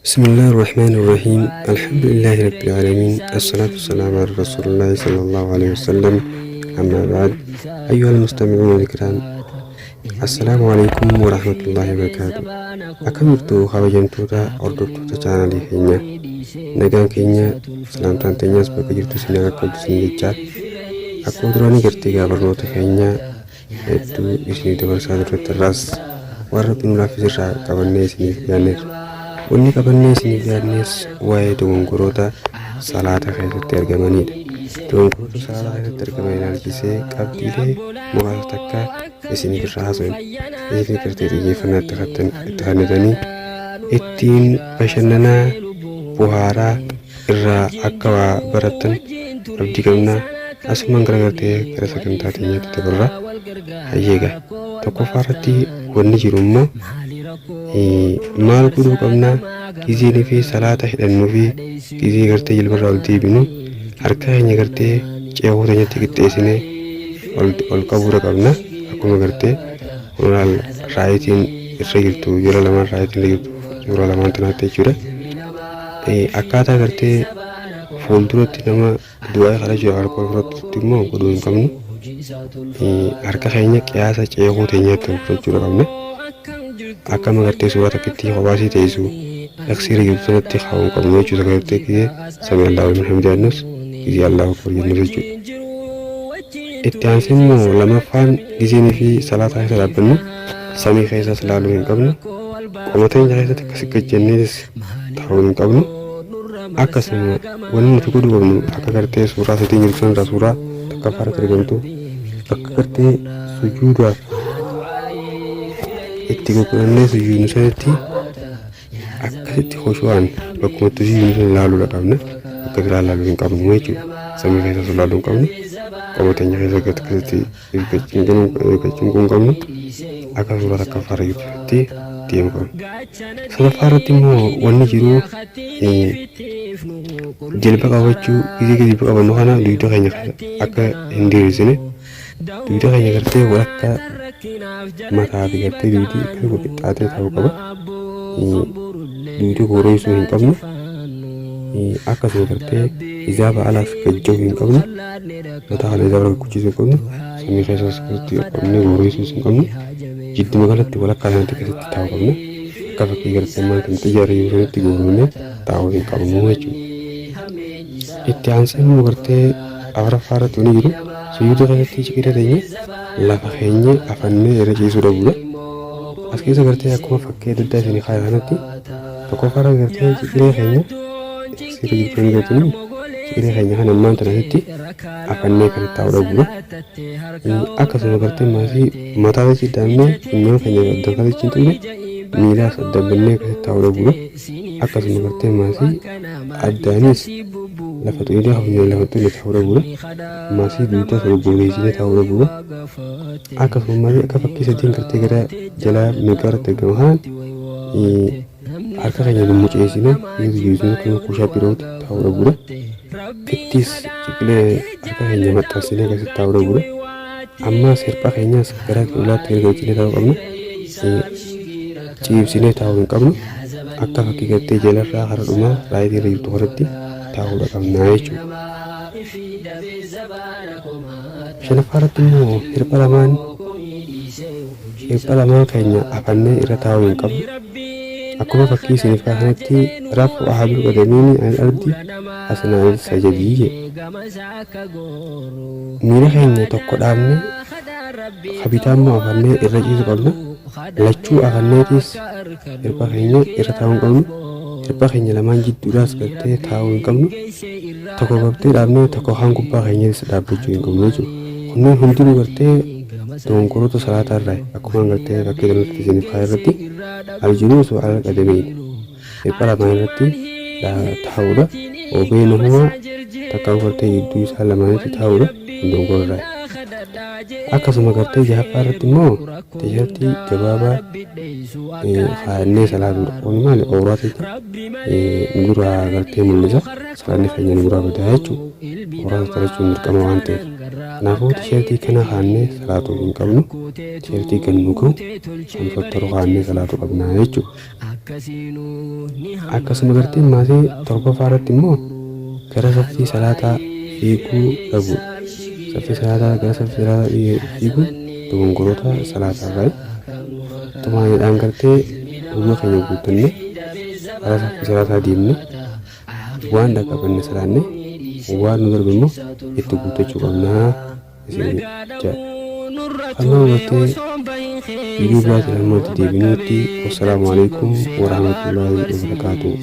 بسم الله الرحمن الرحيم الحمد لله رب العالمين الصلاة والسلام على رسول الله صلى الله عليه وسلم أما بعد أيها المستمعون الكرام السلام عليكم ورحمة الله وبركاته. Akkam jirtu kabajamtoota hordoftoota chaanalii keenya? Nagaan keenya, salaamtaan teenyaas bakka jirtu isin qaqqabdu isin jechaa, akkuma duraanii gartee gaa barnoota keenya hedduu isinii dabarsaa turretti irraas waan rabbi nu laaffisirraa qabannee isiniif dhiyaanneerra. Wanni qabannee isiniif dhiyaannes waa'ee dogongoroota salaata keessatti argamanidha. Dogongoroota salaata keessatti argaman ilaalchisee qabxiilee muraasa takka isiniif irraa haasofna. Isin gartee xiyyeeffannaa itti kennitanii ittiin bashannanaa buhaaraa irraa akka waa barattan abdii qabnaa. Asumaan gara gartee gara sagantaa teenyaatti dabarra. Hayyeega, tokkoffaa irratti wanni jiru immoo maal godhuu qabnaa? Gizeenii fi salaata hidhannuu fi gizee gartee jilbarraa ol deebinu harka keenya gartee ceekuu teenyatti qixxeessinee ol qabuudha qabna. Akkuma gartee rightiin irra jirtu, jala lamaan rightiin irra jirtu, suuraa lamaan tanaatti jechuudha. Akkaataa gartee fuulduratti nama du'aa kadhachuu harka ol fudhatutti immoo godhuu hin qabnu. Harka keenya qiyaasa ceekuu teenyaatti ol fudhachuudha qabna. Akkama gartee suuraa takkitti kophaasii teessu taksiirra jirtu sanatti kaa'uu hin qabnu jechuudha. Gartee gizee سمع الله لمن حمده jennus, gizee الله أكبر jennus jechuudha. Itti aansee immoo lamaffaan, gizeenii fi salaata keessa dhaabbannu samii keessas ilaaluu hin qabnu. Qoma teenya keessatti akkas gajjannees taa'uu hin qabnu. Akkasuma wanni nuti godhuu qabnu akka gartee suuraa sadii jirtu sanarraa suuraa tokkoffaa irratti argamtu, bakka gartee sujuudaaf itti gurgurannee sujuudnu sanitti akkasitti khushu'aan bakkuma itti sujuudnu sana ilaaluudha qabna. Bakka biraa ilaaluu hin qabnu jechuudha. Samii keessas ilaaluu hin qabnu. Qoma teenya keessa akkasitti eeggachuun hin qabnu. Akka suuraa tokkoffaa irra jirtutti deemuu qabna. Sadaffaa irratti immoo wanni jiru jilba qabachuu. Gizee jilba qabannu kana dugda keenya akka hin diriirsine, dugda keenya gartee walakkaa mataa fi gartee dugdi akka qixxaatee ta'uu qaba. Dugda gooroysuu hin qabnu. Akkasuma gartee izaaba alaas gajjahuu hin qabnu. Mataa kana izaaba gagguchisuu hin qabnu. Samii keessas akkasitti qabnee gooroysuus hin qabnu. Jidduma galatti walakkaa sanatti akkasitti taa'uu qabna. Akka fakkii gartee ammaan kan xiyyaara jiru sanatti gooroonee taa'uu hin qabnu jechuudha. Itti aansee immoo gartee afuraffaa irratti wanni jiru sujuuda keessatti ciqilee teenya lafa keenya afannee irra ciisuu dhabuudha. As keessa gartee akkuma fakkii adda addaa isinii kaa'e kanatti, tokkoffaa irra gartee ciqilee keenya sirrii jirtu ni gartanii, ciqilee keenya kan ammaan tana asitti afannee kan taa'uu dhabuudha. Akkasuma gartee maasii mataa achi daannee funyaan keenya adda kan achi hin tuqne, miilaas adda bannee akkasitti taa'uu dhabuudha. Akkasuma gartee maasii addaanis lafa xuqinee funyaan lafa xuqine taa'uu dhabuudha. Maasii dugda sana goreessinee taa'uu dhabuudha. Akkasuma maasii akka fakkii sadiin gartee gara jalaa mirgaa irratti argamu kanaan harka keenya muceessinee yoo sujuudnu push-up yerootti taa'uu dhabuudha. Ittis ciqilee harka keenya maxxansinee akkasitti taa'uu dhabuudha. Ammas hirpha keenyas gara qiblaa-tti garagalchinee taa'uu qabna. Ciibsinee taa'uu hin qabnu. Akka fakkii gartee jalarraa kara dhumaa rightii irra jirtu kanatti taa'uudha qabna jechuudha. Shanaffaa irratti immoo hirpha lamaan keenya afannee irra taa'uu hin qabnu. Akkuma fakkii isiniif kaasanitti رفع أحد القدمين عن الأرض أثناء السجد jedhe. Miila keenya tokko dhaabne kabitaa immoo afannee irra ciisuu qabna. Lachuu afanneetis hirpha keenya irra taa'uu hin qabnu. Hirpha keenya lamaan jidduudhaas gartee taa'uu hin qabnu. Tokko gartee dhaabnee tokko kaan gubbaa keenyas dhaabbachuu hin qabnu jechuudha. Kunneen hundinuu gartee dogongoroota salaataa irraa akkuma gartee fakkii kanatti isiniif kaa'e irratti الجلوس على القدمين hirpha lamaan irratti taa'uudha. وبينهما takka gartee gidduu isaa lamaanitti taa'uudha. Dogongora irraa. Akkasuma gartee jahaffaa irratti immoo tishartii gabaabaa kaayannee salaatuudha. Kun maali awraa teenya nuduraa gartee mul'isa. Salaanni keenya nuduraa badaa jechuudha. Awraa sattarachuun dirqama waan ta'eef. Kanaafuu tishartii kana kaayannee salaatuu hin qabnu. Tishartii kan nu gahu kan sattaru kaayannee salaatuu qabna jechuudha. Akkasuma gartee maasii torbaffaa irratti immoo gara saffii salaataa fiiguu dhabuudha. Saffii salaataa gara saffii salaataa fiiguun dogongoroota salaataa irraa tumaaniidhaan gartee wudu'a keenya guuttanne gara saffii salaataa deemne waan dhaqqabanne salaanne waan nu darbe immoo itti guuttachuu qabnaa isin jedha. Amma gartee viidiyoo biraatiin amma itti deebinutti wassalaamu alaikum warahmatullaahi wabarakaatuh.